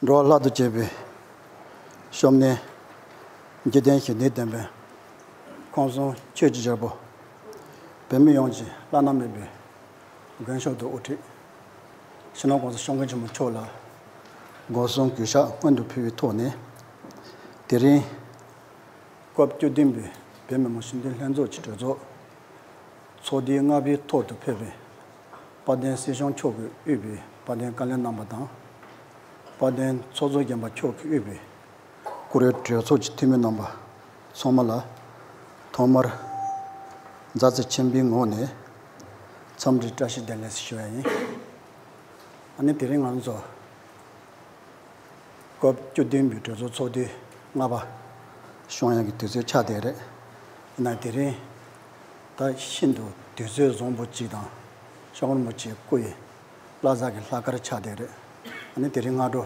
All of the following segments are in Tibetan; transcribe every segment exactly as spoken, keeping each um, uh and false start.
འགྲོ་བ་ལྷ་དང་བཅས་པའི་སྐྱབས་གནས། འཇིག་རྟེན་ཞི་བདེའི་བསྟན་པའི་ཁང་བཟང་ཆོས་ཀྱི་རྒྱལ་པོ། བོད་མི་ཡོངས་ཀྱི་བླ་ན་མེད་པའི་མགོན་སྐྱབས་དང་དབུ་ཁྲིད། སྤྱི་ནོར་༸གོང་ས་༸སྐྱབས་མགོན་ཆེན་པོ་མཆོག་ལ་སྒོ་གསུམ་གུས་ཕྱག་སྔོན་དུ་ཕུལ་བའི་ཐོག་ནས། དེ་རིང་སྐབས་བཅུ་བདུན་པའི་བོད་མི་མང་སྤྱི་འཐུས་ལྷན་ཚོགས་ཀྱི་གྲོས་ཚོགས་ཚོགས་དུས་ལྔ་པའི་ཐོག་ཏུ་ཕེབས་པའི་དཔལ་ལྡན་སྲིད་སྐྱོང་མཆོག་གིས་དབུས་པའི་དཔལ་ལྡན་བཀའ་བློན་རྣམ་པ་དང་། དཔལ་ལྡན་ཚོགས་གཙོ་རྒན་པ་མཆོག་གིས་དབུས་པའི་བཀུར་འོས་གྲོས་ཚོགས་ཀྱི་འཐུས་མི་རྣམ་པ་ཚང་མ་ལ་ཐོག་མར་མཛའ་བརྩེ་ཆེན་པོའི་ངང་ནས་འཚམས་འདྲི་བཀྲ་ཤིས་བདེ་ལེགས་ཞུ་ཡ་ཡིན། ཨ་ནི་དེ་རིང་ང་ཚོ་སྐབས་བཅུ་བདུན་པའི་གྲོས་ཚོགས་ཚོགས་དུས་ལྔ་པ་བསྐྱངས་ཡག་གི་དུས་ཚོད་ཆགས་བསྡད་རེད། ཡིན་ན་དེ་རིང་ད་ཤིན་ཏུ་དུས་ཚོད་བཟང་པོ་གཅིག་དང་། སྐྱབས་མགོན་རིན་པོ་ཆེའི་སྐུ་ཡི་བླ་གཟའ་གི་ལྷག་དཀར་ཆགས་བསྡད་རེད། ཨ་ནི་དེ་རིང་སྔ་དྲོ་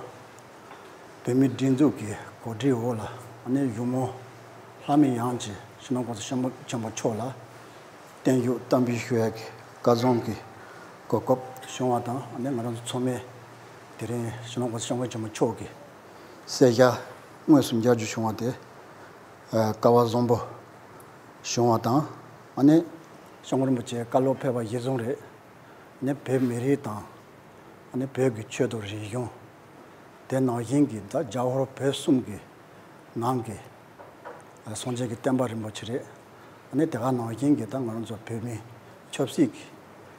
བོད་མིའི་སྒྲིག་འཛུགས་ཀྱི་གོ་སྒྲིག་འོག་ལ། ཨ་ནི་གཞུང་མང་ལྷ་མི་ཡོངས་ཀྱིས་སྤྱི་ནོར་༸གོང་ས་༸སྐྱབས་མགོན་ཆེན་པོ་མཆོག་ལ་བརྟན་བཞུགས་བསྟར་འབུལ་ཞུ་ཡག་གི་སྐལ་བཟང་གི་གོ་སྐབས་བྱུང་བ་དང་། ཨ་ནི་ང་རང་ཚོ་ཚང་མས་དེ་རིང་སྤྱི་ནོར་༸གོང་ས་༸སྐྱབས་མགོན་ཆེན་པོ་མཆོག་གི་གསལ་བཤད་དངོས་སུ་མཇལ་རྒྱུ་བྱུང་བ་དེ་སྐལ་བ་བཟང་པོ་བྱུང་བ་དང་། ཨ་ནི་༸སྐྱབས་མགོན་རིན་པོ་ཆེ་བཀའ་སློབ་ཕེབས་པ་གཞིར་བཟུང་རེད། ཨ་ནི་བོད་མི་རིགས་དང་། ཨ་ནི་བོད་ཀྱི་ཆོས་དང་རིག་གཞུང་། དེ་ནང་བཞིན་གྱི་ད་རྒྱལ་བ་བོད་གསུམ་གྱི་ནང་གི་སངས་རྒྱས་ཀྱི་བསྟན་པ་རིན་པོ་ཆེ་རེད། ཨ་ནི་དེ་ག་ནང་བཞིན་གྱི་ད་ང་རང་ཚོ་བོད་མི་ཆབ་སྲིད་ཀྱི་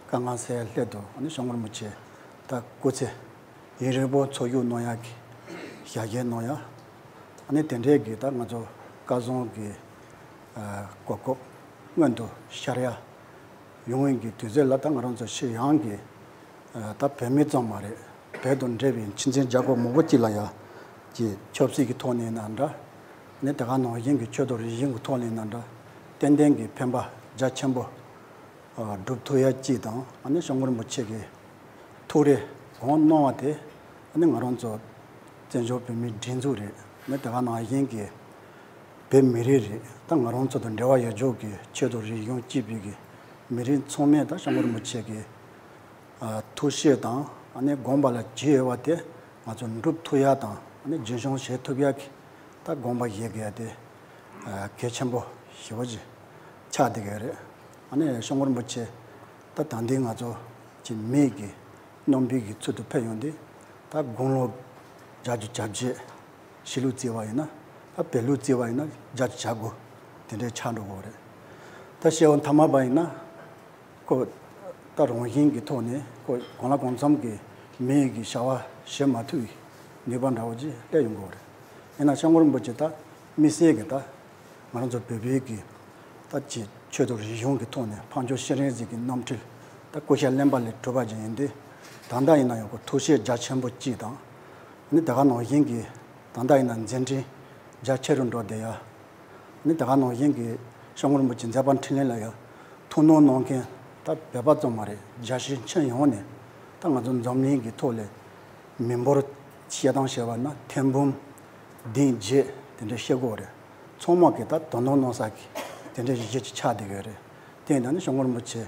དཀའ་ངལ་སེལ་སླད་དུ། ཨ་ནི་༸སྐྱབས་མགོན་རིན་པོ་ཆེ་ད་སྐུ་ཚེ་ཡུན་རིང་པོ་འཚོ་བཞུགས་གནང་ཡག་གི་ཞལ་བཞེས་གནང་ཡག་ཨ་ནི་དེ་འདྲའི་གི་ད་ང་ཚོ་སྐལ་བཟང་གི་གོ་སྐབས་སྔོན་དུ་ཤར་ཡག་ཡོང་བའི་གི་དུས་ཚོད་ལ། ད་ང་རང་ཚོ་སྤྱི་ཡོངས་ཀྱི་ད་བོད་མི་ཙམ་མ་རེད། བོད་དང་འབྲེལ་བའི་ཕྱི་འཛིན་རྒྱལ་ཁབ་མང་པོ་ཅིག་ལ་ཡང་ཀྱི་ཆབ་སྲིད་ཀྱི་ཐོག་ནས་ཡིན་ན་འདྲ། ནི་དེ་ག་ནང་བཞིན་གྱི་ཆོས་དང་རིག་གཞུང་གི་ཐོག་ནས་ཡིན་ན་འདྲ། ཏན་ཏན་གྱི་ཕན་པ་རྒྱ་ཆེན་པོ་སྒྲུབ་ཐུབ་ཡ་གཅིག་དང་། ཨ་ནི་༸སྐྱབས་མགོན་རིན་པོ་ཆེ་གི་ཐུགས་རེ་དགོངས་གནང་བ་དེ། ཨ་ནི་ང་རང་ཚོ་བཙན་བྱོལ་བོད་མིའི་སྒྲིག་འཛུགས་རེད། ནི་དེ་ག་ནང་བཞིན་གྱི་བོད་མི་རིགས་རེད། ད་ང་རང་ཚོ་དང་འབྲེལ་བ་ཡོད་ཆོག་གི་ཆོས་དང་རིག་གཞུང་གཅིག་པའི་གི་མི་རིགས་ཚང་མས་ད་༸སྐྱབས་མགོན་རིན་པོ་ཆེ་གི་ཨ་ཐུགས་བཞེད་དང་། ཨ་ནི་དགོངས་པ་ལ་བཞེས་ཡོད་པ་དེ་ང་ཚོ་འགྲུབ་ཐུབ་ཡ་དང་། ཨ་ནི་རྒྱུན་འཁྱོངས་བྱེད་ཐུབ་ཡ་གི་ད་དགོངས་པ་བཞེས་དགོས་ཡ་དེ་ཨ་གལ་ཆེན་པོ་ཞེ་པོ་ཅིག་ཆགས་བསྡད་ཀྱི་རེད། ཨ་ནི་༸སྐྱབས་མགོན་རིན་པོ་ཆེ་ད་ད་ལྟའི་ང་ཚོ་གི་མིའི་གི་རྣམ་སྤྲུལ་གྱི་ཚུལ་དུ་ཕེབས་ཡོང་དུས། ད་དགུང་ལོ་བརྒྱད་ཅུ་གྱ་བརྒྱད། གཞིས་ལུས་བརྩི་བ་ཡིན་ན། ད་བོད་ལུགས་བརྩི་བ་ཡིན་ན་བརྒྱད་ཅུ་གྱ་དགུ་དེ་འདྲའི་ཆགས་འགྲོ་གི་རེད། ད་སྐྱེ་བ་མཐའ་མ་བ་ཡིན་ན་ཁོ་ད་རང་བཞིན་གྱི་ཐོག་ནས་ཁོ་གང་ལ་གང་འཚམ་གྱི་མིའི་གི་བྱ་བ་བྱེད་མ་ཐུབ་པའི་ནུས་པ་འདྲ་བོ་ཅིག་སླེབས་ཡོང་གི་རེད། ཡིན་ན་༸སྐྱབས་མགོན་རིན་པོ་ཆེ་ད་དམིགས་བསལ་གྱི་ད་ང་རང་ཚོ་བོད་པའི་གི་ད་ཅིག་ཆོས་དང་རིག་གཞུང་གི་ཐོག་ནས་འཕགས་མཆོག་སྤྱན་རས་གཟིགས་ཀྱི་རྣམ་འཕྲུལ་ད་སྐུ་ཤ་རློན་པ་ལས་གྲུབ་པ་ཅིག་ཡིན་དུས། ད་ལྟ་ཡིན་ན་ཡང་ཁོ་ཐུགས་བཞེད་རྒྱ་ཆེན་པོ་གཅིག་དང་། ནི་དེ་ག་ནང་བཞིན་གྱི་ད་ལྟ་ཡིན་ན་མཛད་འཕྲིན་རྒྱ་ཆེ་རུ་འགྲོ་བསྡད་ཡ། ནི་དེ་ག་ནང་བཞིན་གྱི་༸སྐྱབས་མགོན་རིན་པོ་ཆེ་མཛད་པ་འཕྲིན་ལས་ལ་ཡང་ཐུགས་སྣང་གནང་མཁན་ད་བོད་པ་ཙམ་མ་རེད། རྒྱལ་སྤྱི་ཁྱོན་ཡོངས་ནས་ད་ང་ཚོ་འཛམ་གླིང་གི་ཐོག་ལ་མི་འབོར་བཤད་སྟངས་བྱས་པ་ན་ཐེར་འབུམ་བདུན་བརྒྱད་དེ་འདྲ་བཤད་དགོས་རེད། ཚང་མ་གི་ད་དོ་སྣང་གནང་ས་གི་དེ་འདྲ་གཞི་གཅིག་ཆགས་བསྡད་ཡོད་རེད། དེ་ཡིན་ན་ནི་༸སྐྱབས་མགོན་རིན་པོ་ཆེ་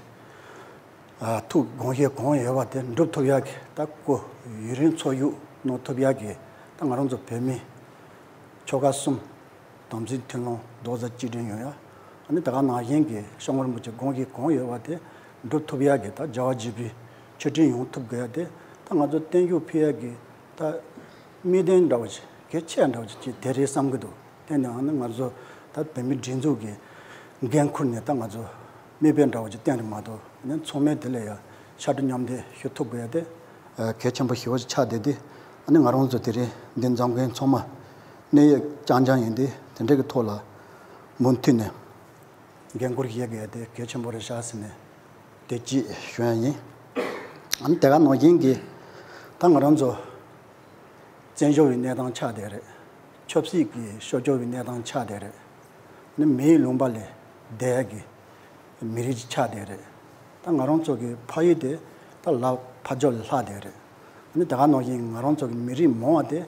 ཨ་ཐུགས་དགོངས་བཞེད་གང་ཡོད་པ་དེ་འགྲུབ་ཐུབ་ཡག་གི་ད་སྐུ་ཡུན་རིང་འཚོ་བཞུགས་གནང་ཐུབ་ཡག་གི་ད་ང་རང་ཚོ་བོད་མི་ཆོལ་ཁ་གསུམ་དམ་ཚིག་མཐུན་ལམ་རྡོག་རྩ་གཅིག་སྒྲིལ་ཡོང་ཡ། ཨ་ནི་དེ་ག་ནང་བཞིན་གྱི་༸སྐྱབས་མགོན་རིན་པོ་ཆེ་དགོངས་བཞེད་གང་ཡོད་པ་དེ་འགྲུབ་ཐུབ་ཡག་གི་ད་རྒྱལ་བ་དགྱེས་པའི་མཆོད་སྤྲིན་ཡོང་ཐུབ་དགོས་ཡ་དེ་ད་ང་ཚོ་བརྟན་བཞུགས་ཕུལ་ཡག་གི་ད་དམིགས་དོན་འདྲ་བོ་ཞིག་གལ་ཆེ་འདྲ་བོ་ཞིག་དེ་རེད་བསམ་གྱི་འདུག་དེ་ནས་ཨ་ནི་ང་ཚོ་ད་བོད་མི་སྒྲིག་འཛུགས་ཀྱི་འགན་ཁུར་ནས་ད་ང་ཚོ་མིག་དཔེ་འདྲ་བོ་ཅིག་བསྟན་རེད་མ་གཏོགས། ཨ་ནི་ཚང་མས་དེ་ལ་ཡ་ཕྱར་གྲུ་མཉམ་འདེགས་ཞུ་ཐུབ་དགོས་ཡ་དེ་གལ་ཆེན་པོ་ཞེ་པོ་ཅིག་ཆགས་བསྡད་དེ། ཨ་ནི་ང་རང་ཚོ་དེ་རིང་འདི་འཛོམས་མཁན་ཚང་མ་གནད་ཡོད་རྐྱང་རྐྱང་ཡིན་དུས། དེ་འདྲ་གི་ཐོག་ལ་མུ་མཐུད་ནས་འགན་ཁུར་བཞེས་དགོས་ཡ་དེ་གལ་ཆེན་པོ་རེད་ཤག་ཟེར་ནས་དེ་གཅིག་ཞུ་ཡ་ཡིན། ཨ་ནི་དེ་ག་ནང་བཞིན་གྱི་ད་ང་རང་ཚོ་བཙན་བྱོལ་བའི་གནས་སྟངས་ཆགས་བསྡད་རེད། ཆབ་སྲིད་ཀྱི་སྲོག་སྐྱོབ་པའི་གནས་སྟངས་ཆགས་བསྡད་རེད། ནི་མིའི་ལུང་པ་ལས་འདས་ཀྱི་མི་རིགས་ཅིག་ཆགས་བསྡད་རེད། ད་ང་རང་ཚོ་གི་ཕ་ཡུལ་དེ་ད་ལ་ཕ་ཕྱོགས་ལས་ལྷག་བསྡད་རེད། ནི་དེ་ག་ནང་བཞིན་ང་རང་ཚོ་གི་མི་རིགས་མང་བ་དེ་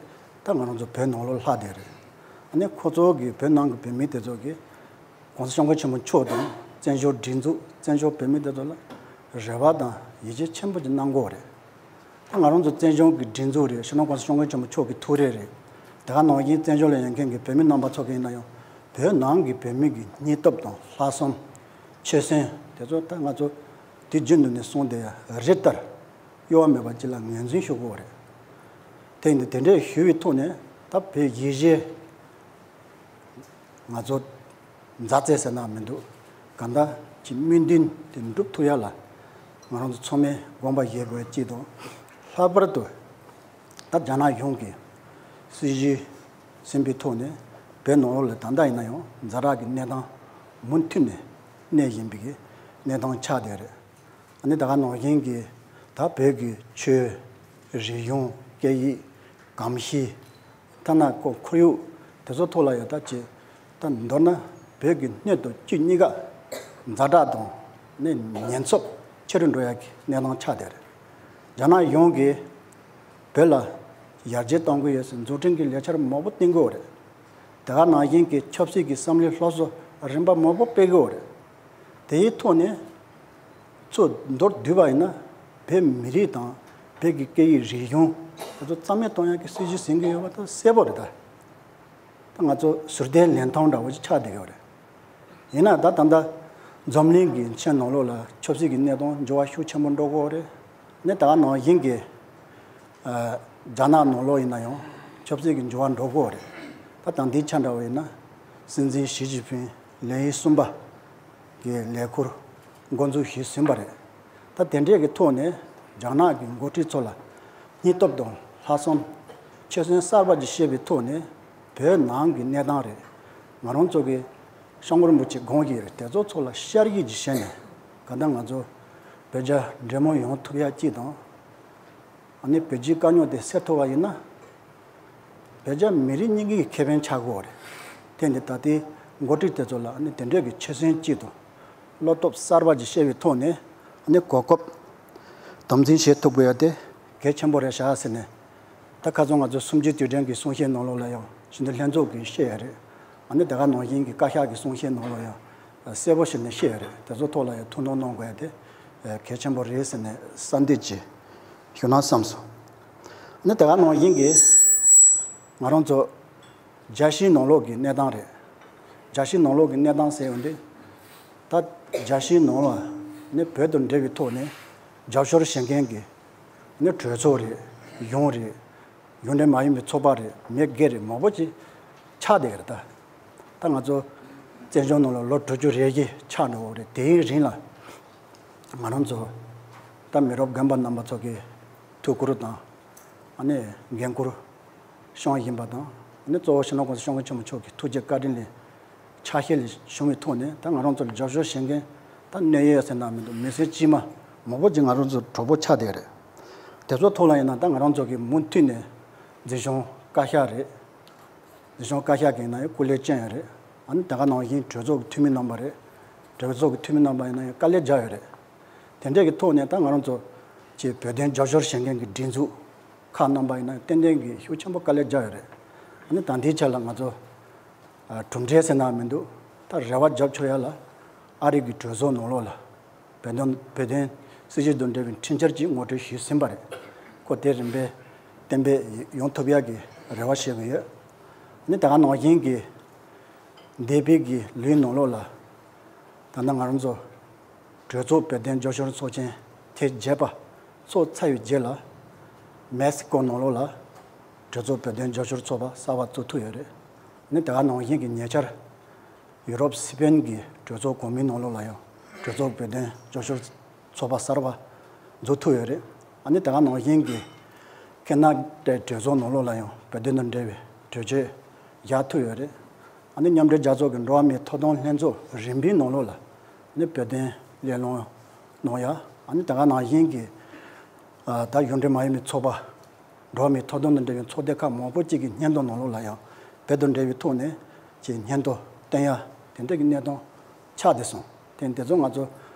ད་ང་རང་ཚོ་བོད་ནང་ལོགས་ལྷག་བསྡད་རེད། ནི་ཁོ་ཚོ་གི་བོད་ནང་གི་བོད་མི་དེ་ཚོ་གི་༸གོང་ས་༸སྐྱབས་མགོན་ཆེན་པོ་མཆོག་དང་བཙན་བྱོལ་སྒྲིག་འཛུགས། བཙན་བྱོལ་བོད་མི་དེ་ཚོ་ལ་རེ་བ་དང་ཡིད་ཆེས་ཆེན་པོ་ཅིག་གནང་གི་ཡོད་རེད། ད་ང་རང་ཚོ་བཙན་བྱོལ་གྱི་སྒྲིག་འཛུགས་རེད། སྤྱི་ནོར་༸གོང་ས་༸སྐྱབས་མགོན་ཆེན་པོ་མཆོག་གི་ཐུགས་རེ་རེད། དེ་ག་ནང་བཞིན་བཙན་བྱོལ་ལ་ཡོད་མཁན་གྱི་བོད་མི་རྣམ་པ་ཚོ་གི་ཡིན་ན་ཡང་བོད་ནང་གི་བོད་མི་གི་སྙིང་སྟོབས་དང་ལྷག་བསམ། ཆོད་སེམས་དེ་ཚོ་ད་ང་ཚོ་དུས་རྒྱུན་དུ་ནས་གསུངས་བསྡད་ཡ་རེད་ལྟར། གཡོ་བ་མེད་པ་ཅིག་ལ་ངོས་འཛིན་ཞུ་དགོས་རེད། དེ་ཡིན་དུས་དེ་འདྲས་ཞུ་བའི་ཐོག་ནས་ད་བོད་ཡིད་བཞིན་ང་ཚོ་མཛའ་བརྩེ་ཟེར་ན་མི་འདུག་གང་ལྟར་གྱི་སྨོན་འདུན་དེ་འགྲུབ་ཐུབ་ཡ་ལ་ང་རང་ཚོ་ཚང་མས་དགོངས་པ་བཞེས་དགོས་ཡ་གཅིག་དང་། ལྷག་པར་དུ་ད་རྒྱ་ནག་གཞུང་གིས་སྲིད་ཇུས་ཟིན་པའི་ཐོག་ནས་བོད་ནང་ལོགས་ལ་ད་ལྟ་ཡིན་ན་ཡང་ཛ་དྲག་གི་གནས་སྟངས་མུ་མཐུད་ནས་གནས་བཞིན་པའི་གི་གནས་སྟངས་ཆགས་བསྡད་རེད། ཨ་ནི་ད་ག་ནང་བཞིན་གྱི་ད་བོད་ཀྱི་ཆོས། རིག་གཞུང་། སྐད་ཡིག། གོམས་གཤིས། ཐ་ན་ཁོ་ཁོར་ཡུག་དེ་ཚོ་ཐོག་ལ་ཡང་ད་ཅིག་ད་མདོར་ན་བོད་ཀྱི་སྣོད་དང་བཅུད་གཉིས་ཀ་ཛ་དྲག་དང་ནི་ཉེན་ཚབས་ཆེ་རུ་འགྲོ་ཡ་གི་གནས་སྟངས་ཆགས་བསྡད་རེད། རྒྱ་ནག་གཞུང་གིས་བོད་ལ་ཡར་རྒྱས་གཏོང་གི་ཡོད་ཟེར་འཛུགས་སྐྲུན་གྱི་ལས་འཆར་མང་པོ་བཏིང་གི་ཡོད་རེད། དེ་ག་ནང་བཞིན་གྱི་ཆབ་སྲིད་ཀྱི་བསམ་བློའི་སློབ་གསོ་རིམ་པ་མང་པོ་སྤེལ་གི་ཡོད་རེད། དེའི་ཐོག་ནས་ཚུར་མདོར་བསྡུས་པ་ཡིན་ན་བོད་མི་རིགས་དང་བོད་ཀྱི་སྐད་ཡིག་རིག་གཞུང་དེ་ཚོ་རྩ་མེད་གཏོང་ཡག་གི་སྲིད་ཇུས་ཟིན་གྱི་ཡོད་པ་དེ་གསལ་པོ་རེད་ད། ད་ང་ཚོ་ཟུར་བལྟས་ལེན་སྟངས་འདྲ་བོ་ཅིག་ཆགས་བསྡད་ཡོད་རེད། ཡིན་ན་ད་ད་ལྟ་འཛམ་གླིང་གི་ཆེན་ནང་ལོགས་ལ་ཆབ་སྲིད་ཀྱི་གནས་སྟངས་འགྱུར་བ་ཤུགས་ཆེན་པོ་འགྲོ་གི་ཡོད་རེད། ནས་ད་ག་ནང་བཞིན་གྱི་ཨ་རྒྱ་ནག་ནང་ལོགས་ཡིན་ན་ཡང་ཆབ་སྲིད་ཀྱི་འགྱུར་བ་འགྲོ་གི་ཡོད་རེད། ད་ད་ལྟའི་ཆ་འདྲ་བོ་ཡིན་ན་སྲིད་འཛིན་ཞི་ཅིན་ཕིང་ལས་ཡུན་གསུམ་པ་གི་ལས་འཁུར་འགོ་འཛུགས་ཞུས་ཟིན་པ་རེད། ད་དེ་འདྲས་ཀྱི་ཐོག་ནས་རྒྱ་ནག་གི་འགོ་ཁྲིད་ཚོ་ལ་སྙིང་སྟོབས་དང་ལྷག་བསམ། ཆོད་སེམས་གསར་པ་ཅིག་བཤད་པའི་ཐོག་ནས་བོད་ནང་གི་གནས་སྟངས་རེད། ང་རང་ཚོ་གི་སྐྱབས་མགོན་རིན་པོ་ཆེ་དགོངས་ཀྱི་རེད། དེ་ཚོ་ཚོ་ལ་ཤར་གྱི་ཅིག་བྱས་ནས་གང་ལྟར་ང་ཚོ་བོད་རྒྱ་འབྲེལ་མོལ་ཡོང་ཐུབ་ཡ་གཅིག་དང་། ཨ་ནི་བོད་རྒྱའི་དཀའ་རྙོག་དེ་སེལ་ཐུབ་པ་ཡིན་ན། བོད་རྒྱ་མི་རིགས་གཉིས་ཀྱི་ཁེ་ཕན་ཆགས་ཀྱི་ཡོད་རེད། དེ་འདི་ད་ལྟའི་འགོ་ཁྲིད་དེ་ཚོ་ལ་ཨ་ནི་དེ་འདྲས་ཀྱི་ཆོད་སེམས་གཅིག་དང་། བློ་སྟོབས་གསར་པ་ཅིག་བཤད་པའི་ཐོག་ནས་ཨ་ནི་གོ་སྐབས་དམ་འཛིན་བྱེད་ཐུབ་དགོས་ཡ་དེ་གལ་ཆེན་པོ་རེད་ཤག་ཟེར་ནས། ད་ཁ་སང་ང་ཚོ་གསུམ་བཅུའི་དུས་དྲན་གྱི་གསུང་བཤད་ནང་ལོགས་ལ་ཡང་ཞི་བདེ་ལྷན་ཚོགས་ཀྱིས་བཤད་ཡ་རེད། ཨ་ནི་དེ་ག་ནང་བཞིན་གྱི་བཀའ་ཤག་གི་གསུང་བཤད་ནང་ལོགས་ཡང་གསལ་པོ་ཞིག་ནས་བཤད་ཡོད་རེད། དེ་ཚོ་ཐོག་ལ་ཡང་ཐུགས་སྣང་གནང་དགོས་ཡ་དེ་གལ་ཆེན་པོ་རེད་ཟེར་ནས་གསལ་འདེབས་ཅིག་ཞུ་ན་བསམ་སོང་། ཨ་ནི་དེ་ག་ནང་བཞིན་གྱི་ང་རང་ཚོ་རྒྱལ་སྤྱིའི་ནང་ལོགས་ཀྱི་གནས་སྟངས་རེད། རྒྱལ་སྤྱིའི་ནང་ལོགས་ཀྱི་གནས་སྟངས་ཟེར་ཡོང་དུས། ད་རྒྱལ་སྤྱིའི་ནང་ལ་ནི་བོད་དང་འབྲེལ་བའི་ཐོག་ནས་རྒྱབ་སྐྱོར་བྱེད་མཁན་གྱི་ནི་གྲོས་ཚོགས་རེད། གཞུང་རེད། གཞུང་འབྲེལ་མ་ཡིན་པའི་ཚོགས་པ་རེད། མི་སྒེར་རེད། མང་པོ་ཅིག་ཆགས་བསྡད་ཀྱི་རེད་ད། ད་ང་ཚོ་བཙན་བྱོལ་ནང་ལ་ལོ་དྲུག་ཅུ་རེ་བཞི་ཆགས་འགྲོ་གི་རེད། དེའི་རིང་ལ་ང་རང་ཚོ་ད་མི་རབས་རྒན་པ་རྣམ་པ་ཚོ་གི་ཐུགས་ཁུར་དང་། ཨ་ནི་འགན་ཁུར་བཞེས་བཞིན་པ་དང་། ཨ་ནི་གཙོ་བོ་སྤྱི་ནོར་༸གོང་ས་༸སྐྱབས་མགོན་ཆེན་པོ་མཆོག་གི་ཐུགས་རྗེ་བཀའ་དྲིན་ལས་ཆ་ཤས་ལས་བྱུང་བའི་ཐོག་ནས་ད་ང་རང་ཚོ་ལ་རྒྱབ་སྐྱོར་བྱེད་མཁན་ད་གནད་ཡོད་ཟེར་ན་མི་འདུག་མི་སེར་དཀྱུས་མ་མང་པོ་ཅིག་ང་རང་ཚོ་གྲོགས་པོ་ཆགས་བསྡད་རེད། དེ་ཚོ་ཐོག་ལ་ཡིན་ན་ད་ང་རང་ཚོ་གི་མུ་མཐུད་ནས་འཛིན་སྐྱོང་བཀའ་ཤག་རེད། འཛིན་སྐྱོང་བཀའ་ཤག་གི་ཡིན་ན་ཡང་སྐུ་ལས་བསྐྱོན་ཡོད་རེད། ཨ་ནི་དེ་ག་ནང་བཞིན་གྲོས་ཚོགས་ཀྱི་འཐུས་མི་རྣམ་པ་རེད། གྲོས་ཚོགས་ཀྱི་འཐུས་མི་རྣམ་པ་ཡིན་ན་ཡང་དཀའ་ལས་བརྒྱབ་ཡོད་རེད། དེ་འདྲས་ཀྱི་ཐོག་ནས་ད་ང་རང་ཚོ་ཀྱི་བོད་དོན་རྒྱབ་སྐྱོར་བྱེད་མཁན་གྱི་སྒྲིག་འཛུགས་ཁག་རྣམ་པ་ཡིན་ན་ཏན་ཏན་གྱི་ཤུགས་ཆེན་པོ་དཀའ་ལས་བརྒྱབ་ཡོད་རེད། ཨ་ནི་ད་ལྟའི་ཆ་ལ་ང་ཚོ་ཨ་གྲུབ་འབྲས་ཟེར་ན་མི་འདུག་ད་རེ་བ་རྒྱབ་ཆོག་ཡ་ལ་ཨ་རི་གི་གྲོས་ཚོགས་ནང་ལོགས་ལ་བོད་དོན་བོད་དོན་སྲིད་བྱུས་དང་འབྲེལ་བའི་འཕྲིན་བཅར་ཅིག་ངོ་སྤྲོད་ཞུས་ཟིན་པ་རེད། ཁོ་དེ་རིམ་པས་གཏན་འབེབས་ཡོང་ཐུབ་ཡ་གི་རེ་བ་བྱེད་ཀྱི་ཡོད། ཨ་ནི་དེ་ག་ནང་བཞིན་གྱི་འདས་པའི་གི་ལོའི་ནང་ལོགས་ལ་ད་ལྟ་ང་རང་ཚོ་གྲོས་ཚོགས་བོད་དོན་རྒྱབ་སྐྱོར་ཚོགས་ཆེན་ཐེངས་བརྒྱད་པ་ཚོགས་ཚར་བའི་རྗེས་ལ་མེག་སི་ཀོ་ནང་ལོགས་ལ་གྲོས་ཚོགས་བོད་དོན་རྒྱབ་སྐྱོར་ཚོགས་པ་གསར་པ་བཙུགས་ཐུབ་ཡོད་རེད། ཨ་ནི་དེ་ག་ནང་བཞིན་གྱི་ཉེ་ཆར་ཡུ་རོབ་སི་པེན་གྱི་གྲོས་ཚོགས་གོང་མའི་ནང་ལོགས་ལ་ཡང་གྲོས་ཚོགས་བོད་དོན་རྒྱབ་སྐྱོར་ཚོགས་པ་གསར་པ་འཛུགས་ཐུབ་ཡོད་རེད། ཨ་ནི་དེ་ག་ནང་བཞིན་གྱི་ཁེ་ན་ཌའི་གྲོས་ཚོགས་ནང་ལོགས་ལ་ཡང་བོད་དོན་དང་འབྲེལ་བའི་གྲོས་ཆོད་བཞག་ཐུབ་ཡོད་རེད། ཨ་ནི་མཉམ་འབྲེལ་རྒྱལ་ཚོགས་ཀྱི་འགྲོ་བ་མིའི་ཐོབ་ཐང་ལྷན་ཚོགས་རིམ་པའི་ནང་ལོགས་ལ་ནི་བོད་དོན་གླེང་སློང་གནང་ཡ། ཨ་ནི་དེ་ག་ནང་བཞིན་གྱི་ཨ་ད་གཞུང་འབྲེལ་མ་ཡིན་པའི་ཚོགས་པ་འགྲོ་བ་མིའི་ཐོབ་ཐང་དང་འབྲེལ་བའི་ཚོགས་སྡེ་ཁག་མང་པོ་ཅིག་གི་སྙན་ཐོ་ནང་ལོགས་ལ་ཡང་བོད་དང་འབྲེལ་བའི་ཐོག་ནས་ཀྱི་སྙན་ཐོ་བཏོན་ཡ་དེ་འདྲ་གི་གནས་སྟངས་ཆགས་བསྡད་སོང་། དེ་དེ་ཚོ་ང་ཚོ་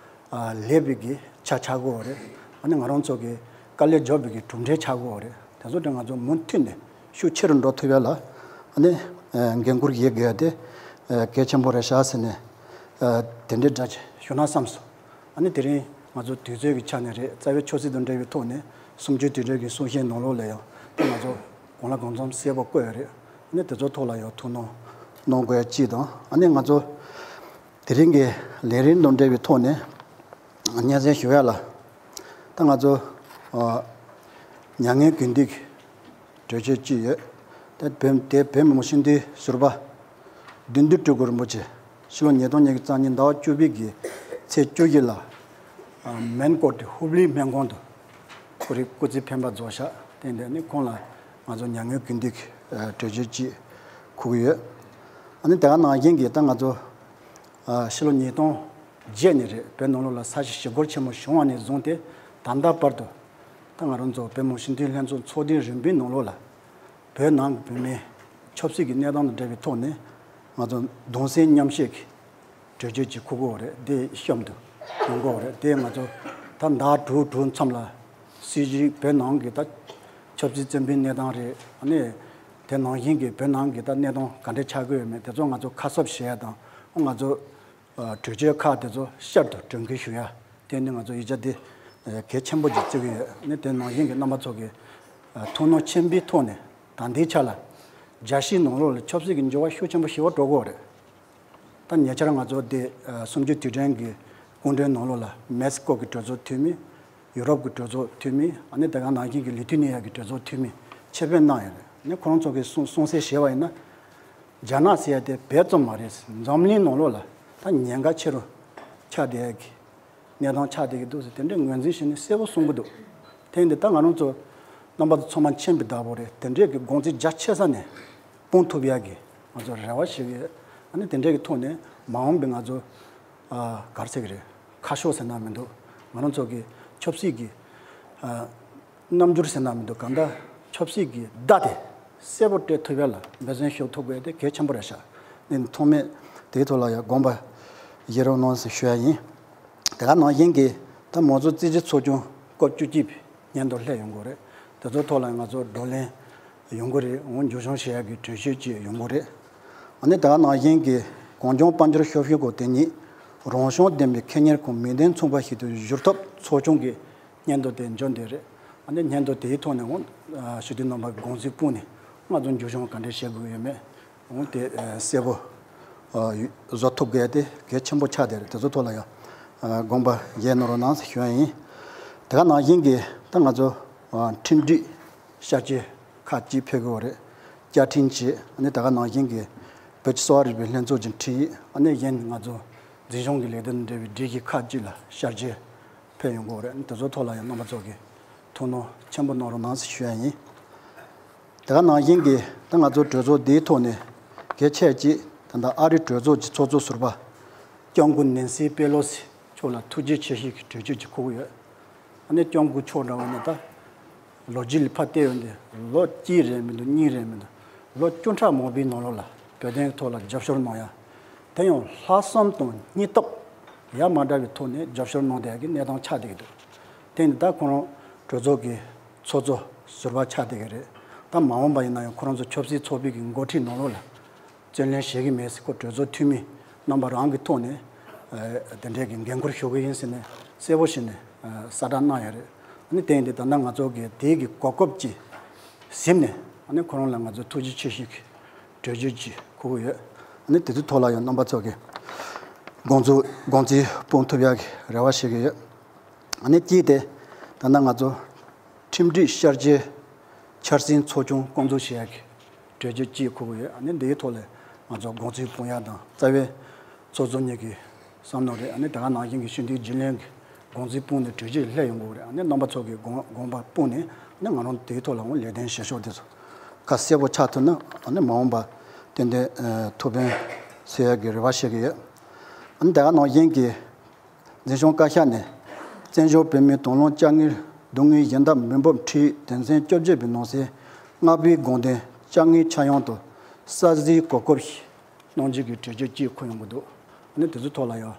ཨ་ལེགས་པའི་གི་ཆ་ཆགས་ཀྱི་ཡོད་རེད། ཨ་ནི་ང་རང་ཚོ་གི་དཀའ་ལས་རྒྱབ་པའི་གི་གྲུབ་འབྲས་ཆགས་ཀྱི་ཡོད་རེད། དེ་ཚོ་དེ་ང་ཚོ་མུ་མཐུད་ནས་ཤུགས་ཆེ་རུ་འགྲོ་ཐུབ་ཡ་ལ་ཨ་ནི་ཨ་འགན་འཁུར་བཞེས་དགོས་ཡ་དེ་ཨ་གལ་ཆེན་པོ་རེད་ཤག་ཟེར་ནས་ཨ་དེ་འདྲའི་འདྲ་ཞུ་ན་བསམ་སོང་། ཨ་ནི་དེ་རིང་ང་ཚོ་དུས་ཚོད་ཀྱི་ཆ་ནས་རེད། རྩ་བའི་ཆབ་སྲིད་དང་འབྲེལ་བའི་ཐོག་ནས་ གསུམ་བཅུའི་དུས་དྲན་གྱི་གསུང་བཤད་ནང་ལོགས་ལ་ཡང་ད་ང་ཚོ་གང་ལ་གང་འཚམ་གསལ་པོ་བཀོད་ཡོད་རེད། ཨ་ནི་དེ་ཚོ་ཐོག་ལ་ཡང་ཐུགས་སྣང་གནང་དགོས་ཡ་གཅིག་དང་། ཨ་ནི་ང་ཚོ་དེ་རིང་གི་ལས་རིམ་དང་འབྲེལ་བའི་ཐོག་ནས་སྙན་སེང་ཞུ་ཡ་ལ། ད་ང་ཚོ་ཨ་མྱ་ངན་གུས་འདུད་ཀྱི་གྲོས་ཆོད་གཅིག་ཡོད། དེ་བོད་དེ་བོད་མི་མང་སྤྱི་འཐུས་ཟུར་པ་བདུད་འདུལ་སྤྲུལ་སྐུ་རིན་པོ་ཆེ་ཕྱི་ལོ་ཉིས་སྟོང་ཉི་ཤུ་རྩ་གཉིས་ཟླ་བ་བཅུ་པའི་གི་ཚེས་བཅུ་བཞི་ལ་ཨ་མེན་ཀོར་ཊི་ཧུབ་ལི་སྨན་ཁང་དུ་ཁོ་རའི་སྐུ་ཚེ་འཕེན་པ་རྫོགས་ཤག་དེ་འདྲ་ནི་ཁོང་ལ་ང་ཚོ་མྱ་ངན་གུས་འདུད་ཀྱི་ཨ་གྲོས་ཆོད་ཅིག་འཁོད་ཀྱི་ཡོད། ཨ་ནི་དེ་ག་ནང་བཞིན་གྱི་ད་ང་ཚོ་ཨ་ཕྱི་ལོ་ཉིས་སྟོང་བརྒྱད་ནས་རེད། བོད་ནང་ལོགས་ལ་ས་ཞིང་ཞི་རྒོལ་ཆེན་མོ་བྱུང་བ་ནས་བཟུང་སྟེ་ད་ལྟ་བར་དུ་ད་ང་རང་ཚོ་བོད་མི་མང་སྤྱི་འཐུས་ལྷན་ཚོགས་ཚོགས་ཐེངས་རིམ་པའི་ནང་ལོགས་ལ་བོད་ནང་གི་བོད་མིའི་ཆབ་སྲིད་ཀྱི་གནས་སྟངས་དང་འབྲེལ་བའི་ཐོག་ནས་ང་ཚོ་གདུང་སེམས་མཉམ་བསྐྱེད་ཀྱི་གྲོས་ཆོད་ཅིག་འཁོད་ཀྱི་ཡོད་རེད། དེ་གཤམ་དུ་ཡོང་གི་ཡོད་རེད། དེ་ང་ཚོ་ད་ཟླ་དྲུག་དྲུག་མཚམས་ལ་སྲིད་གཞུང་བོད་ནང་གི་ད་ཆབ་སྲིད་བཙོན་པའི་གནས་སྟངས་རེད། ཨ་ནི་དེ་ནང་བཞིན་གྱི་བོད་ནང་གི་ད་གནས་སྟངས་ག་འདྲ་ཆགས་ཀྱི་ཡོད་མེད་དེ་ཚོ་ང་ཚོ་ཁ་གསབ་བྱེད་ཡ་དང་། ང་ཚོ་ཨ་གྲོས་ཆོད་ཁག་དེ་ཚོ་བསྐྱར་དུ་དྲན་སྐུལ་ཞུ་ཡ། དེ་ནི་ང་ཚོ་ཡིག་ཆ་དེ་ཨ་གལ་ཆེན་པོ་ཅིག་བརྩི་གི་ཡོད། ཨ་ནི་དེ་ནང་བཞིན་གྱི་རྣམ་པ་ཚོ་གི་ཨ་ཐུགས་སྣང་ཆེན་པོའི་ཐོག་ནས་ད་ལྟའི་ཆ་ལ་རྒྱལ་སྤྱིའི་ནང་ལོགས་ལ་ཆབ་སྲིད་ཀྱི་འགྱུར་བ་ཤུགས་ཆེན་པོ་ཞིག་འགྲོ་གི་ཡོད་རེད། ད་ཉེ་ཆར་ང་ཚོ་དེ་ཨ་གསུམ་བཅུའི་དུས་དྲན་གྱི་སྐུ་མགྲོན་ནང་ལོགས་ལ་མེག་སི་ཀོ་གི་གྲོས་ཚོགས་འཐུས་མི། ཡུ་རོབ་ཀྱི་གྲོས་ཚོགས་འཐུས་མི། ཨ་ནི་དེ་ག་ནང་བཞིན་གྱི་ལི་ཐུ་ནི་ཡ་གི་གྲོས་ཚོགས་འཐུས་མི་ཆེད་ཕེབས་གནང་ཡོད་རེད། ཨ་ནི་ཁོ་རང་ཚོ་གིས་གསུང་གསུང་གསལ་བྱས་པ་ཡིན་ན། རྒྱ་ནག་ཟེར་ཡ་དེ་བོད་ཙམ་མ་རེད། འཛམ་གླིང་ནང་ལོགས་ལ་ད་ཉེན་ཁ་ཆེ་རུ་ཆགས་བསྡད་ཡ་གི་གནས་སྟངས་ཆགས་བསྡད་ཀྱི་འདུག་ཟེར་དེ་འདྲའི་ངོས་འཛིན་བྱས་ནས་གསལ་པོ་གསུང་གི་འདུག་དེ་ཡིན་དུས་ད་ང་རང་ཚོ་རྣམ་པ་ཚོ་ཚང་མ་མཁྱེན་པའི་བདག་པོ་རེད། དེ་འདྲའི་གི་དགོངས་ཚུལ་རྒྱ་ཆེ་ས་ནས་སྤུངས་ཐུབ་ཡ་གི་ང་ཚོ་རེ་བ་ཞུ་གི་ཡོད། ཨ་ནི་དེ་འདྲའི་གི་ཐོག་ནས་མ་འོངས་པའི་ང་ཚོ་ཨ་ག་རེ་ཟེར་གི་རེད། ཁ་ཕྱོགས་ཟེར་ན་མི་འདུག་ང་རང་ཚོ་གི་ཆབ་སྲིད་ཀྱི་ཨ་རྣམ་འགྱུར་ཟེར་ན་མི་འདུག་གང་ལྟར་ཆབ་སྲིད་ཀྱི་བརྡ་དེ་གསལ་པོ་སྤྲད་ཐུབ་ཡ་ལ་འབད་བརྩོན་ཞུ་ཐུབ་དགོས་དེ་གལ་ཆེན་པོ་རེད་ཤག་ནི་ཐོག་མེད་དེའི་ཐོག་ལ་ཡང་དགོངས་པ་བཞེས་རོགས་གནང་ཟེར་ཞུ་ཡ་ཡིན། དེ་ག་ནང་བཞིན་གྱི་ད་མང་གཙོ་རྩིས་ཞིབ་ཚོགས་ཆུང་སྐབས་བཅུ་གཅིག་པའི་སྙན་ཐོ་སླེབས་ཡོང་གི་རེད། དེ་ཚོའི་ཐོག་ལ་ང་ཚོ་བགྲོ་གླེང་ཡོང་གི་རེད། འོང་མཇུག་སྐྱོང་བྱེད་ཡ་གི་གྲོས་ཆོད་ཅིག་ཡོང་གི་རེད། ཨ་ནི་དེ་ག་ནང་བཞིན་གྱི་གངས་ལྗོངས་དཔལ་འབྱོར་ཤོག་ཤོག་གོ་དེ་ཉིད་རང་བྱུང་ལྡན་པའི་ཁེ་གཉེར་ཁང་མིང་དོན་མཚུངས་པ་ཞིག་ཏུ་བསྒྱུར་ཐབས་ཚོགས་ཆུང་གི་སྙན་ཐོ་དེ་འབྱོར་འདོད་རེད། ཨ་ནི་སྙན་ཐོ་དེའི་ཐོག་ནས་འོང་ཞུ་དུས་རྣམ་པ་དགོངས་ཚུལ་སྤུངས་ནས་ང་ཚོ་མཇུག་སྐྱོང་ག་འདྲས་བྱེད་དགོས་ཡོད་མེད་འོང་དེ་གསལ་པོ་བཟོ་ཐུབ་དགོས་དེ་གལ་ཆེན་པོ་ཆགས་བསྡད་རེད། དེ་ཚོ་ཐོག་ལ་ཡང་དགོངས་པ་བཞེས་གནང་རོགས་གནང་ཞུ་ཡ་ཡིན། དེ་ག་ནང་བཞིན་གྱི་ད་ང་ཚོ་ཁྲིམས་སྒྲིག་བསྐྱར་བཅོས་ཁག་ཅིག་ཕེབས་ཀྱི་ཡོད་རེད། བསྐྱར་ཁྲིམས་བྱས། ཨ་ནི་ད་ག་ནང་བཞིན་གྱི་བོད་ཀྱི་གསོ་བ་རིག་པའི་ལྷན་ཚོགས་ཀྱི་ཁྲིམས་ཡིག་ཨ་ནི་གཞན་ང་ཚོ་འཛིན་སྐྱོང་གི་ལས་དོན་འབྲེལ་བའི་སྒྲིག་གཞི་ཁག་ཅིག་ལ་བསྐྱར་བཅོས་ཕེབས་ཡོང་གི་ཡོད་རེད། ཨ་ནི་དེ་ཚོ་ཐོག་ལ་ཡང་རྣམ་པ་ཚོ་གི་ཐུགས་སྣང་ཆེན་པོ་གནང་རོགས་གནང་ཞེས་ཞུ་ཡ་ཡིན། དེ་ག་ནང་བཞིན་གྱི་ད་ང་ཚོ་གྲོས་ཚོགས་འདིའི་ཐོག་ནས་གལ་ཆེ་ཅིག་ད་ལྟ་ཨ་རིའི་གྲོས་ཚོགས་ཀྱི་ཚོགས་གཙོ་ཟུར་པ་སྐྱབས་མགོན་ནེན་སི་པེ་ལོ་སི་མཆོག་ལ་ཐུགས་རྗེ་ཆེ་ཞུ་གི་གྲོས་ཆོད་ཅིག་འཁོད་ཀྱི་ཡོད། ཨ་ནི་སྐྱབས་མགོན་མཆོག་འདྲ་བོ་ནི་ད་ལོ་རྒྱུས་ལ་ཕར་བལྟས་ཡོང་དུས་ལོ་གཅིག་རེད་མི་འདུག་གཉིས་རེད་མི་འདུག་ལོ་བཅུ་ཕྲག་མང་པོའི་ནང་ལོགས་ལ་བོད་དོན་ཐོག་ལ་རྒྱབ་སྐྱོར་གནང་ཡ། དེ་ཡང་ལྷག་བསམ་དང་སྙིང་སྟོབས་ཡ་མ་བྲལ་བའི་ཐོག་ནས་རྒྱབ་སྐྱོར་གནང་བསྡད་ཡ་གི་གནས་སྟངས་ཆགས་བསྡད་ཀྱི་འདུག་དེ་ནི་ད་ཁོ་རང་གྲོས་ཚོགས་ཀྱི་ཚོགས་གཙོ་ཟུར་པ་ཆགས་བསྡད་ཀྱི་རེད། ད་མ་འོངས་པ་ཡིན་ན་ཡང་ཁོ་རང་ཚོ་ཆབ་སྲིད་ཚོགས་པའི་གི་འགོ་ཁྲིད་ནང་ལོགས་ལ་བཙན་ལེན་བྱེད་ཀྱི་མེད་ཟེར་ཁོ་གྲོས་ཚོགས་འཐུས་མི་རྣམ་པ་རང་གི་ཐོག་ནས་ཨ་དེ་འདྲའི་གི་འགན་འཁུར་ཞུ་གི་ཡིན་ཟེར་ནས་གསལ་པོ་བྱས་ནས་ཨ་གསལ་བསྒྲགས་གནང་ཡོད་རེད། ཨ་ནི་དེ་ཡིན་དུས་ད་ལྟ་ང་ཚོ་གི་དེའི་གི་གོ་སྐབས་ཀྱིས་གཟིམས་ནས་ཨ་ནི་ཁོ་རང་ལ་ང་ཚོ་ཐུགས་རྗེ་ཆེ་ཞུ་གི་གྲོས་ཆོད་ཅིག་འཁོད་ཀྱི་ཡོད། ཨ་ནི་དེ་ཚོའི་ཐོག་ལ་ཡང་རྣམ་པ་ཚོ་གི་དགོངས་ཚུལ་དགོངས་ཚུལ་སྤུངས་ཐུབ་ཡག་གི་རེ་བ་བྱེད་ཀྱི་ཡོད། ཨ་ནི་གཅིག་དེ་ད་ལྟ་ང་ཚོ་ཁྲིམས་སྒྲིག་བསྐྱར་བཅོས་འཆར་ཟིན་ཚོགས་ཆུང་བསྐོང་ཚོགས་བྱེད་ཡག་གི་གྲོས་ཆོད་ཅིག་འཁོད་ཀྱི་ཡོད། ཨ་ནི་འདིའི་ཐོག་ལ་ང་ཚོ་དགོངས་ཚུལ་སྤུངས་ཡག་དང་རྩ་བའི་ཚོགས་གཙོ་གཉིས་ཀྱི་བསམ་མནོ་རེད། ཨ་ནི་དེ་ག་ནང་བཞིན་གྱི་སྤྱི་འཐུས་རྒྱུན་ལས་ཀྱི་དགོངས་ཚུལ་སྤུངས་ནས་གྲོས་ཆོད་སླེབས་ཡོང་གི་རེད། ཨ་ནི་རྣམ་པ་ཚོ་གི་དགོངས་དགོངས་པ་སྤུངས་ནས་ཨ་ནི་ང་རང་དེའི་ཐོག་ལ་འོང་ལས་དོན་བྱེད་ཕྱོགས་དེ་ཚོ་ཁ་གསལ་པོ་ཆགས་ཐུབ་ན་ཨ་ནི་མ་འོངས་པ་ཏན་ཏན་ཨ་ཐུགས་ཕན་གསོས་ཡག་གི་རེ་བ་བྱེད་ཀྱི་ཡོད། ཨ་ནི་དེ་ག་ནང་བཞིན་གྱི་འཛིན་སྐྱོང་བཀའ་ཤག་ནས་བཙན་བྱོལ་བོད་མིའི་དང་བླངས་དཔྱ་དངུལ་སྡུག་བསྔལ་ཞི་འཐབ་མི་འབོར་ཁྲིའི་དོན་ཚན་བཅོ་བརྒྱད་པའི་ནང་གསེས་ལྔ་པའི་དགོངས་དོན་དཔྱ་དངུལ་ཆ་ཡང་དུ་གསར་བཟོའི་གོ་སྐབས་ཤིག་གནང་རྒྱུ་གི་གྲོས་ཆོད་ཅིག་འཁོད་ཡོང་གི་འདུག་ཨ་ནི་དེ་ཚོའི་ཐོག་ལ་ཡང་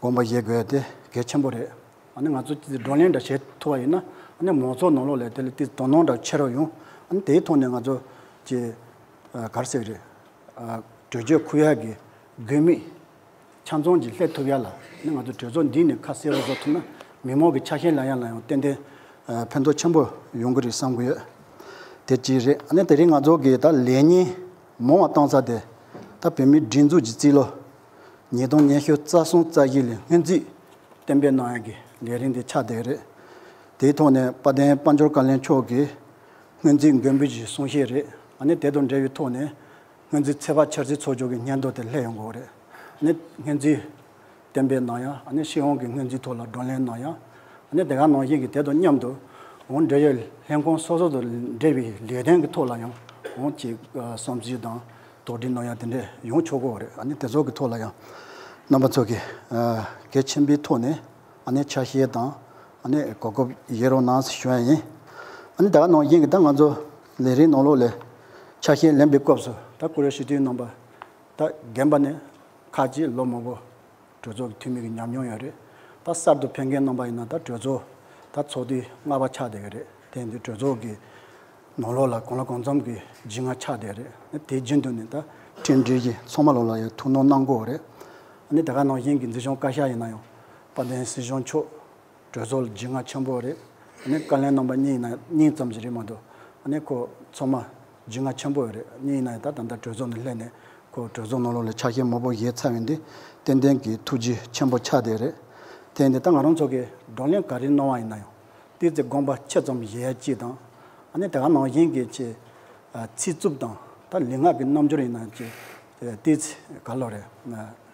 དགོངས་པ་བཞེས་དགོས་དེ་གལ་ཆེན་པོ་རེད། ཨ་ནི་ང་ཚོ་ཅིག་བགྲོ་གླེང་འདྲ་བྱེད་ཐུབ་པ་ཡིན་ན་ཨ་ནི་མང་ཚོགས་ནང་ལོགས་ལ་དེ་ལ་དེ་དོ་སྣང་འདྲ་ཆེ་རུ་ཡོང་། ཨ་ནི་དེའི་ཐོག་ནས་ང་ཚོ་ཅིག་ཨ་ག་རེ་ཟེར་གི་རེད། ཨ་གྲོས་ཆོད་འཁོད་ཡག་གི་དགོས་དམིགས་ཆ་ཚང་གི་སླེབས་ཐུབ་ཡག་ལ་ནི་ང་ཚོ་གྲོས་ཚོགས་འདི་ནས་ཁ་གསལ་པོ་བཟོ་ཐུབ་ན་མི་མང་གི་ཆ་ཤས་ལ་ཡང་ལ་ཡང་ཏན་ཏན་ ཕན་ཐོགས་ཆེན་པོ་ཡོང་གི་རེད་བསམ་གི་ཡོད། དེ་གཅིག་རེད། ཨ་ནི་དེ་རིང་ང་ཚོ་གི་ད་ལས་ཉིན་མང་བ་བཏང་ས་དེ་ད་བོད་མིའི་སྒྲིག་འཛུགས་ཀྱི་རྩིས་ལོ་ཉིས་སྟོང་ཉི་ཤུ་རྩ་གསུམ་རྩ་བཞི་ལོའི་སྔོན་རྩིས་གཏན་འབེབས་གནང་ཡག་གི་ལས་རིམ་དེ་ཆགས་བསྡད་རེད། དེའི་ཐོག་ནས་དཔལ་ལྡན་དཔལ་འབྱོར་བཀའ་བློན་མཆོག་གིས་སྔོན་རྩིས་མགོན་པོའི་གསུང་བཤད་རེད། ཨ་ནི་དེ་དང་འབྲེལ་བའི་ཐོག་ནས་སྔོན་རྩིས་ཚེས་པ་འཆར་ཚུལ་ཚོགས་ཆུང་གི་སྙན་ཐོ་དེ་སླེབས་ཡོང་གི་ཡོད་རེད། ཨ་ནི་སྔོན་རྩིས་གཏན་འབེབས་གནང་ཡ། ཨ་ནི་སྤྱི་ཡོངས་ཀྱི་སྔོན་རྩིས་ཐོག་ལ་བགྲོ་གླེང་གནང་ཡ། ཨ་ནི་དེ་ག་ནང་བཞིན་གྱི་དེ་དང་མཉམ་དུ་འོང་འབྲེལ་ཡོད་ལྷན་ཁང་སོ་སོ་དང་འབྲེལ་བའི་ལས་དོན་གྱི་ཐོག་ལ་ཡང་འོང་ཅིག་བསམ་ཚུལ་དང་དོགས་འདྲི་གནང་ཡ་དེ་འདྲས་ཡོང་ཆོག་གི་ཡོད་རེད། ཨ་ནི་དེ་ཚོ་གི་ཐོག་ལ་ཡང་རྣམ་པ་ཚོ་གིས་གལ་ཆེན་པོའི་ཐོག་ནས་ཨ་ནི་ཆ་ཤས་དང་ཨ་ནི་གོ་སྐབས་ཡོད་རོགས་གནང་ཞུ་ཡ་ཡིན། ཨ་ནི་དེ་ག་ནང་བཞིན་གྱི་ད་ང་ཚོ་ལས་རིམ་ནང་ལོགས་ལ་ཆ་ཤས་ལེན་པའི་སྐབས་སུ་ད་བཀུར་འོས་སྤྱི་འཐུས་རྣམ་པ་ད་རྒན་པ་ནས་ཁག་ཅིག་ལོ་མང་པོ་གྲོས་ཚོགས་ཀྱི་འཐུས་མི་གི་ཉམས་མྱོང་ཡོད་རེད། ད་གསར་དུ་ཕེབས་མཁན་རྣམ་པ་ཡིན་ན་ད་གྲོས་ཚོགས་ད་ཚོགས་དུས་ལྔ་པ་ཆགས་བསྡད་ཀྱི་རེད། དེ་ཡིན་དུས་གྲོས་ཚོགས་ཀྱི་ནང་ལོགས་ལ་གང་ལ་གང་འཚམ་གྱི་རྒྱུས་མངའ་ཆགས་བསྡད་རེད། དེ་རྒྱུན་དུ་ནས་ད་ཁྲིམས་སྒྲིག་གཞི་ཚང་མ་ལོགས་ལ་ཡང་ཐུགས་སྣང་གནང་དགོས་རེད། ཨ་ནི་དེ་ག་ནང་བཞིན་གྱི་འཛིན་སྐྱོང་བཀའ་ཤག་ཡིན་ན་ཡང་དཔལ་ལྡན་སྲིད་སྐྱོང་མཆོག་གྲོས་ཚོགས་ལ་རྒྱུས་མངའ་ཆེན་པོ་རེད། ཨ་ནི་བཀའ་བློན་རྣམ་པ་གཉིས་ཡིན་ན་གཉིས་ཙམ་ཞིག་རེད་མ་གཏོགས། ཨ་ནི་ཁོ་ཚང་མ་རྒྱུས་མངའ་ཆེན་པོ་ཡོད་རེད། གཉིས་ཡིན་ན་ཡང་ད་ད་ལྟ་གྲོས་ཚོགས་ནང་སླེབས་ནས་ཁོ་གྲོས་ཚོགས་ནང་ལོགས་ལ་ཆ་ཤས་མང་པོ་བཞེས་ཚར་བ་འདི་ཏན་ཏན་གྱི་ཐུགས་རྗེ་ཆེན་པོ་ཆགས་བསྡད་རེད། དེ་ཡིན་དུས་ད་ང་རང་ཚོ་གིས་བགྲོ་གླེང་ག་རེ་གནང་བ་ཡིན་ན་ཡང་ཏོག་ཙམ་དགོངས་པ་ཆེ་ཙམ་བཞེས་ཡ་གཅིག་དང་། ཨ་ནི་དེ་ག་ནང་བཞིན་གྱི་ཅིག་ཚིག་རྩུབ་དང་ད་ལུས་ངག་གི་རྣམ་འགྱུར་ཡིན་ན་ཅིག་ཏོག་ཙམ་ག་ལབ་རེད།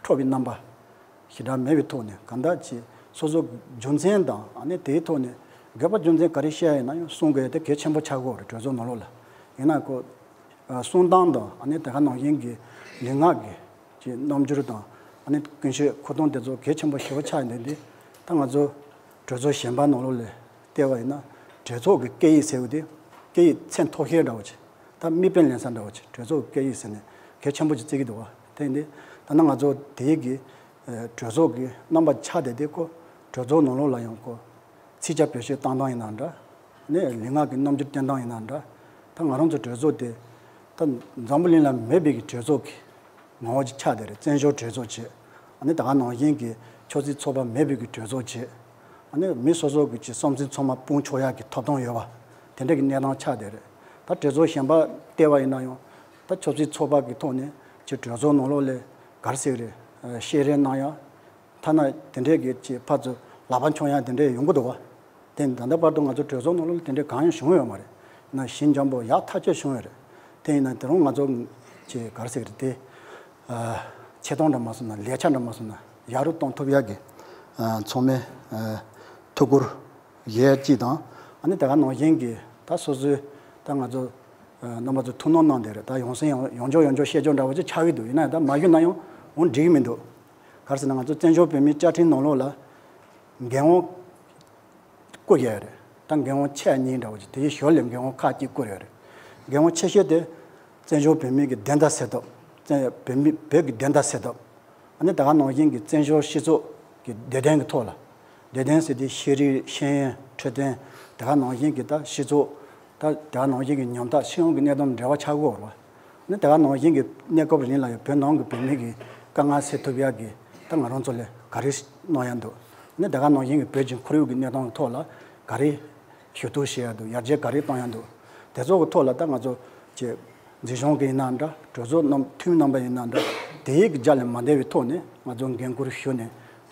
འཕྲོག་པའི་རྣམ་པ་ཞེ་དྲག་མེད་པའི་ཐོག་ནས་གང་ལྟར་ཅིག་སོ་སོ་རྒྱུ་མཚན་དང་ཨ་ནི་དེའི་ཐོག་ནས་དགོས་པ་རྒྱུ་མཚན་ག་རེ་བཤད་ཡིན་ན་ཡང་གསུང་དགོས་དེ་གལ་ཆེན་པོ་ཆགས་ཀྱི་ཡོད་རེད། གྲོས་ཚོགས་ནང་ལོགས་ལ་ཡིན་ན་ཁོ་གསུང་སྟངས་དང་ཨ་ནི་དེ་ག་ནང་བཞིན་གྱི་ལུས་ངག་གི་ཅིག་རྣམ་འགྱུར་དང་ཨ་ནི་ཀུན་སྤྱོད་འཁོར་སྟངས་དེ་ཚོ་གལ་ཆེན་པོ་ཞེ་པོ་ཆགས་ཡིན་དུས་འདི་ད་ང་ཚོ་གྲོས་ཚོགས་གཞན་པ་ནང་ལོགས་ལ་བལྟས་པ་ཡིན་ན་གྲོས་ཚོགས་ཀྱི་སྐད་ཡིག་ཟེར་བ་དེ་སྐད་ཡིག་ཚད་མཐོ་ཤོས་འདྲ་བོ་ཅིག་ད་མི་དཔེ་ལེན་ས་འདྲ་བོ་ཅིག་གྲོས་ཚོགས་སྐད་ཡིག་ཟེར་ནས་གལ་ཆེན་པོ་ཅིག་བརྩི་གི་འདུག་བ། དེ་ཡིན་དུས་ད་ནང་ང་ཚོ་དེ་གི་གྲོས་ཚོགས་ཀྱི་རྣམ་པ་ཆགས་བསྡད་དེ་ཁོ་གྲོས་ཚོགས་ནང་ལོགས་ལ་ཡང་ཁོ་ཚིག་ཆ་བེད་སྤྱོད་བཏང་སྟངས་ཡིན་ན་འདྲ། ནས་ལུས་ངག་གི་རྣམ་འགྱུར་བསྟན་སྟངས་ཡིན་ན་འདྲ། ད་ང་རང་ཚོ་གྲོས་ཚོགས་དེ་ད་འཛམ་བུ་གླིང་ལ་མེད་པའི་གི་གྲོས་ཚོགས་ཀྱི་ངོ་བོ་ཅིག་ཆགས་བསྡད་རེད། བཙན་བྱོལ་གྲོས་ཚོགས་བྱས། ཨ་ནི་ད་ག་ནང་བཞིན་གྱི་ཆབ་སྲིད་ཚོགས་པ་མེད་པའི་གི་གྲོས་ཚོགས་བྱས། ཨ་ནི་མི་སོ་སོ་གི་ཅིག་བསམ་ཚུལ་ཚང་མ་སྤུངས་ཆོག་ཡག་གི་ཐོབ་ཐང་ཡོད་པ་དེ་འདྲ་གི་གནས་སྟངས་ཆགས་བསྡད་རེད། ད་གྲོས་ཚོགས་གཞན་པ་བལྟས་པ་ཡིན་ན་ཡང་ད་ཆབ་སྲིད་ཚོགས་པ་གི་ཐོག་ནས་ཅིག་གྲོས་ཚོགས་ནང་ལོགས་ལ་ག་རེ་ཟེར་གི་རེད། བཤད་རེས་གནང་ཡག་ཐ་ན་དེ་འདྲས་ཀྱི་ཅིག་ཕར་ཚུར་ལག་པ་འཆང་ཡག་དེ་འདྲས་ཡོང་གི་འདུག་བ། དེ་ད་ལྟ་བར་དུ་ང་ཚོ་གྲོས་ཚོགས་ནང་ལོགས་ལ་དེ་འདྲས་གང་ཡང་བྱུང་ཡོད་མ་རེད། ཡིན་ན་ཞི་འཇམ་པོ་ཡག་ཐག་ཆོད་བྱུང་ཡོད་རེད། དེ་ཡིན་ན་དེ་རིང་ང་ཚོ་ཅིག་ག་རེ་ཟེར་གི་རེད་དེ། ཨ། ཆེ་མཐོང་འདྲ་མ་སོང་ན་ལས་འཆར་འདྲ་མ་སོང་ན་ཡག་རུ་གཏོང་ཐུབ་ཡག་གི། ཨ། ཚང་མས། ཨ། ཐུགས་ཁུར་བཞེས་ཡག་གཅིག་དང་། ཨ་ནི་དེ་ག་ནང་བཞིན་གྱི་ད་སོ་སོའི་ད་ང་ཚོ་ཨ། རྣམ་པ་ཚོ་ཐུགས་སྣང་གནང་བསྡད་རེད། ད་ཡང་སེ་ཡང་ཡང་བསྐྱར་ཡང་བསྐྱར་བཤད་རྒྱུ་འདྲ་བོ་ཅིག་ཆགས་ཀྱི་འདུག་ཡིན་ན་ཡང་ད་མ་ཞུས་ན་ཡང་འོང་འགྲིག་གི་མི་འདུག་ག་རེ་ཟེར་ན་ང་ཚོ་བཙན་བྱོལ་བོད་མིའི་བཅའ་ཁྲིམས་ནང་ལོགས་ལ་འགན་དབང་བསྐུར་ཡོད་རེད། ད་འགན་དབང་ཆེ་གཉིས་འདྲ་བོ་ཅིག་དེའི་ཞོར་ལ་འགན་དབང་ཁག་གཅིག་བསྐུར་ཡོད་རེད། འགན་དབང་ཆེ་ཤོས་དེ་བཙན་བྱོལ་བོད་མིའི་གི་བདེན་མཐའ་གསལ་ཐབས། བཙན་བོད་མི་བོད་ཀྱི་བདེན་མཐའ་གསལ་ཐབས། ཨ་ནི་ད་ག་ནང་བཞིན་གྱི་བཙན་བྱོལ་སྤྱི་ཚོགས་ཀྱི་བདེ་དོན་གྱི་ཐོག་ལ། བདེ་དོན་ཟེར་དུས་ཤེས་རིག་ཤེས་ཡོན་འཕྲོད་བསྟེན་ད་ག་ནང་བཞིན་གྱི་ད་སྤྱི་ཚོགས་ད་ད་ག་ནང་བཞིན་གྱི་ཉམ་ཐག་སྤྱི་ཡོངས་ཀྱི་གནད་དོན་འབྲེལ་བ་ཆགས་ཀྱི་ཡོད་རེད་བ། ཨ་ནི་ད་ག་ནང་བཞིན་གྱི་གནས་སྐབས་རིང་ལ་ཡང་བོད་ནང་གི་བོད་མི་གི་དཀའ་ངལ་སེལ་ཐུབ་ཡག་གི་ད་ང་རང་ཚོ་ལ་ག་རེ་གནང་ཡག་འདུག་ཨ་ནི་ད་ག་ནང་བཞིན་གྱི་བོད་ཀྱི་ཁོར་ཡུག་གི་གནས་སྟངས་ཀྱི་ཐོག་ལ་ག་རེ་ཞུ་གཏུག་བྱེད་ཡག་འདུག་ཡར་རྒྱས་ག་རེ་གཏོང་ཡག་འདུག་དེ་ཚོ་གི་ཐོག་ལ་ད་ང་ཚོ་ཅིག་འཛིན་སྐྱོང་གི་ཡིན་ན་འདྲ། གྲོས་ཚོགས་རྣམས་འཐུས་མི་རྣམ་པ་ཡིན་ན་འདྲ། དེའི་གི་རྒྱ་ལས་མ་འདས་པའི་ཐོག་ནས་ང་ཚོ་འགན་འཁུར་ཞུ་ནས་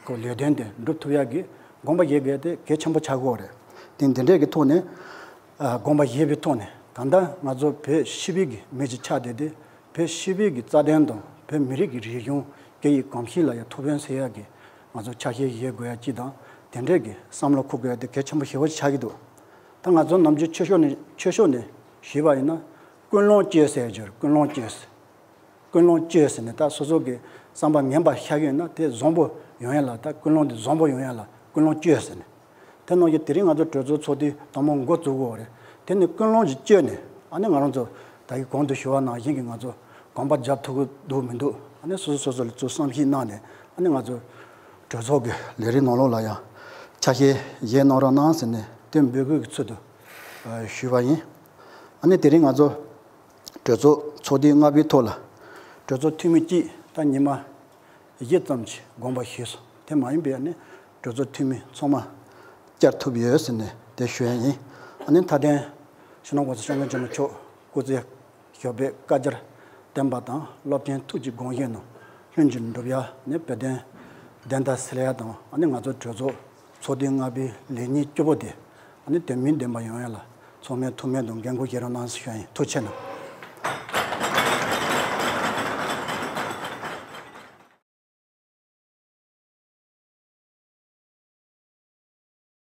ཁོ་ལས་དོན་དེ་འགྲུབ་ཐུབ་ཡག་གི་དགོངས་པ་བཞེས་དགོས་དེ་གལ་ཆེན་པོ་ཆགས་ཀྱི་ཡོད་རེད། དེ་འདི་འདྲས་ཀྱི་ཐོག་ནས་ཨ། དགོངས་པ་བཞེས་པའི་ཐོག་ནས་ད་ལྟ་ང་ཚོ་བོད་སྤྱི་པའི་གི་མི་ཅིག་ཆགས་བསྡད་དེ་བོད་སྤྱི་པའི་གི་རྩ་དོན་དང་བོད་མི་རིགས་ཀྱི་རིག་གཞུང་སྐད་ཡིག་གོམས་གཤིས་ལ་ཡང་ཐུགས་ཕན་གསོས་ཡག་གི་ང་ཚོ་ཆ་ཤས་བཞེས་དགོས་ཡག་ཅིག་དང་དེ་འདྲས་ཀྱི་བསམ་བློ་འཁོར་དགོས་ཡག་དེ་གལ་ཆེན་པོ་ཞེ་པོ་ཅིག་ཆགས་ཀྱི་འདུག་ད་ང་ཚོ་ནམ་རྒྱུན་ཆོས་ཕྱོགས་ནས་ཆོས་ཕྱོགས་ནས་ཞུས་པ་ཡིན་ན། ཀུན་སློང་བཅོས་ཟེར་རྒྱུར་ཀུན་སློང་བཅོས། ཀུན་སློང་བཅོས་ཟེར་ནས་ད་སོ་སོ་གི་བསམ་པ་ངན་པ་ཤར་གྱི་ཡོད་ན་དེ་བཟང་པོ་ཡོང་ཡ་ལ་ད་ཀུན་སློང་དེ་བཟང་པོ་ཡོང་ཡ་ལ་ཀུན་སློང་བཅོས་ཟེར་ནས། དེ་ནང་བཞིན་དེ་རིང་ང་ཚོ་གྲོས་ཚོགས་ཚོགས་དུས་དང་པོ་འགོ་བཙུགས་དགོས་རེད། དེ་ནས་ཀུན་སློང་ཞིག་བཅོས་ནས་ཨ་ནི་ང་རང་ཚོ་ད་གིན་གོང་དུ་ཞུ་བ་ནང་བཞིན་གྱི་ང་ཚོ་གོམ་པ་རྒྱབ་ཐུབ་ཀྱི་འདུག་མི་འདུག་ཨ་ནི་སོ་སོ་སོ་སོ་ལ་ཚུར་བསམ་གཞིག་གནང་ནས་ཨ་ནི་ང་ཚོ་གྲོས་ཚོགས་ཀྱི་ལས་རིམ་ནང་ལོགས་ལ་ཡང་ཆ་ཤས་བཞེས་གནང་རོགས་གནང་ཟེར་ནས་དེ་འབོད་སྐུལ་གྱི་ཚུལ་དུ་ཞུས་པ་ཡིན། ཨ་ནི་དེ་རིང་ང་ཚོ་གྲོས་ཚོགས་ཚོགས་དུས་ལྔ་པའི་ཐོག་ལ་གྲོས་ཚོགས་འཐུས་མི་གཅིག་ད་ཉི་མ་བཞི་ཙམ་གྱི་དགོངས་པ་ཞུས་སོང་། དེ་མ་ཡིན་པའི་ནི་གྲོས་ཚོགས་འཐུས་མི་ཚང་མ་བཅར་ཐུབ་ཡོད་ཟེར་ནས་ དེ་ཞུ་ཡ་ཡིན། ཨ་ནི་མཐའ་དོན་སྤྱི་ནོར་༸གོང་ས་༸སྐྱབས་མགོན་ཆེན་པོ་མཆོག་སྐུ་ཚེ་ཞབས་པད་བསྐལ་བརྒྱར་བརྟན་པ་དང་། རླབས་ཆེན་ཐུགས་ཀྱི་དགོངས་བཞེད་རྣམས་ལྷུན་གྱིས་འགྲུབ་ཡ་ནི་བོད་དོན་བདེན་མཐའ་སེལ་ཡ་དང་། ཨ་ནི་ང་ཚོ་གྲོས་ཚོགས་ཚོགས་དུས་ལྔ་པའི་ལས་ཉིན་བཅུ་པོ་དེ་ཨ་ནི་དོན་སྨིན་ལྡན་པ་ཡོང་ཡ་ལ་ཚང་མས་ཐུགས་སྨོན་དང་འགན་འཁུར་བཞེས་རོགས་གནང་ཞུ་ཡ་ཡིན། ཐུགས་རྗེ་གནང་།